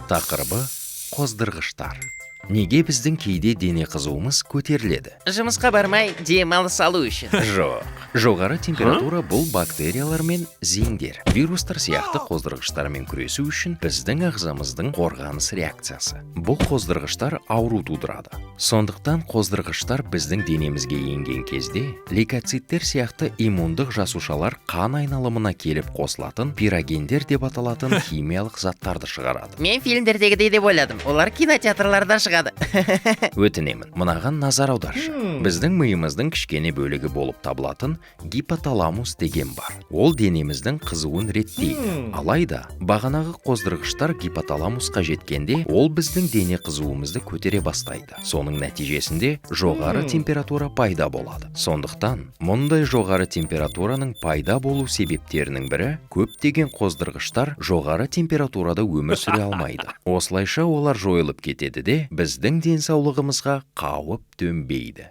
Тақырыбы: қоздырғыштар. Неге біздің кейде дене қызуымыз көтеріледі? Жұмысқа бармай, демалыс алу үшін. Жоқ. Жоғары температура — бұл бактериялар мен зеңдер, вирустар сияқты қоздырғыштармен күресу үшін біздің ағзамыздың қорғаныс реакциясы. Бұл қоздырғыштар ауру тудырады. Сондықтан қоздырғыштар біздің денемізге енген кезде, лейкоциттер сияқты иммундық жасушалар қан айналымына келіп қосылатын пирогендер деп аталатын химиялық заттарды шығарады. Мен фильмдердегідей деп ойладым. Олар кинотеатрларда шығады. Өтінемін, мынаған назар аударшы. Біздің миымыздың кішкене бөлігі болып табылатын гипоталамус деген бар. Ол денеміздің қызуын реттейді. Алайда бағанағы қоздырғыштар гипоталамусқа жеткенде, ол біздің дене қызуымызды көтере бастайды. Соның нәтижесінде жоғары температура пайда болады. Сондықтан мұндай жоғары температураның пайда болу себептерінің бірі — көптеген қоздырғыштар жоғары температурада өмір сүре алмайды. Осылайша олар жойылып кетеді де, біздің денсаулығымызға қауіп төнбейді.